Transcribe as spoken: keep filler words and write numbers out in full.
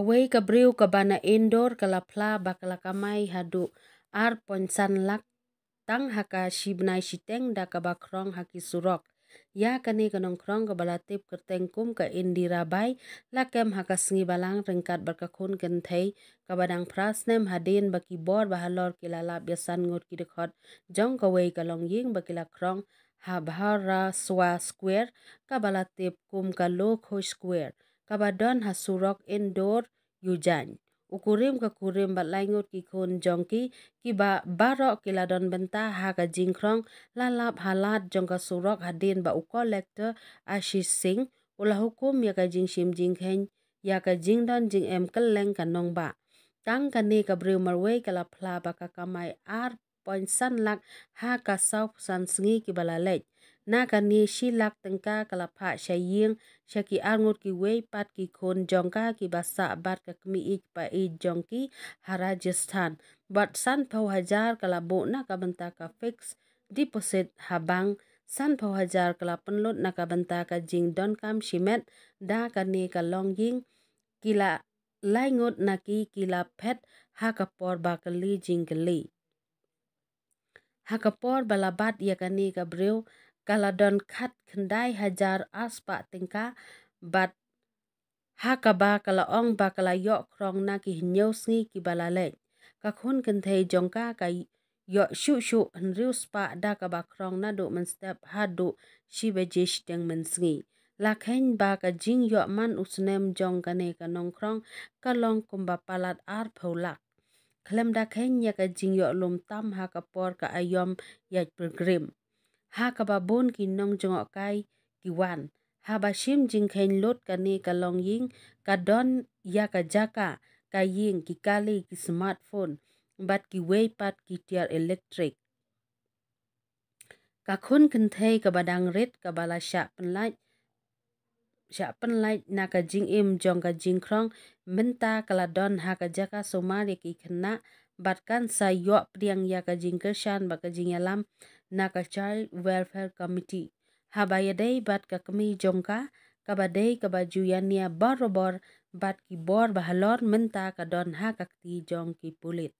Kawei ka briew kaba na Indore ka la phla ba ka la kamai haduh ar point san lak tang ha ka shi bnai shiteng da kaba khrong ha ki surok. Ïa kane ka nongkhrong kaba la tip kyrteng kum ka Indira Bai la kem ha ka sngi Balang ryngkat bad ka khun kynthei kaba dang phra snem hadien ba ki bor ba halor ki la lap ïa san ngut ki dkhot jong kawei ka longïing ba ki la khrong ha Bharaswa Square, kaba la tip kum ka Lokhosh Square, kaba don ha surok Indore Ujjain. U kurim ka kurim bad lai ngut ki khun jong ki, kiba baroh ki la don bynta ha ka jingkhrong, la lap ha lad jong ka surok hadien ba u collector Ashish Singh u la hukum ïa ka jingshim jingkheiñ ïa ka jingdon jingem kylleng ka nongbah. Tang kane ka briew marwei ka la phla ba ka kamai ar point san lak ha ka saw phew san sngi kiba la leit. Na kane shi lak tyngka ka la phah sha ïing sha ki ar ngut kiwei pat ki khun jong ka kiba sah bad ka kmie ïeit pa ïeit jong ki ha Rajasthan. Bad san phew hajar ka la buh na ka bynta ka fixed deposit ha bank, san phew hajar ka la pynlut na ka bynta ka jingdonkam shimet da kane ka longïing. Ki la lai ngut na ki ki la phet ha ka por ba kylli jingkylli. Ha ka por ba la bat ïa kane ka briew ka la don khatkhyndai hajar ar spah tyngka bad ha kaba ka la ong ba ka la ïoh khrong na ki hynñiew sngi kiba la leit. Ka khun kynthei jong ka ka ïoh shuh shuh hynriew spah da kaba khrong naduh mynstep haduh shi baje shiteng mynsngi. La kheiñ ba ka jingïoh man u snem jong kane ka nongkhrong ka long kumba palat ar phew lak. Khlem da kheiñ ïa ka jingïoh lum tam ha ka por ka aïom ïaid pilgrim, ha kaba bun ki nongjngohkai ki wan. Haba shim jingkheiñ lut kane ka longïing ka don ïa ka jaka, ka ïing, ki kali, ki smartphone bad kiwei pat ki tiar elektrik. Ka khun kynthei kaba dang rit kaba la shah pynlait, shah pynlait na ka jingim jong ka jingkhrong mynta ka la don ha ka jaka sumar ïa ki khynnah bad kan sa ïoh pdiang ïa ka jingkyrshan bad ka jingïalam na ka Child Welfare Committee. Haba ïadei bad ka kmie jong ka, kaba dei kaba ju ïania barobor bad ki bor ba halor mynta ka don ha ka kti jong ki pulit.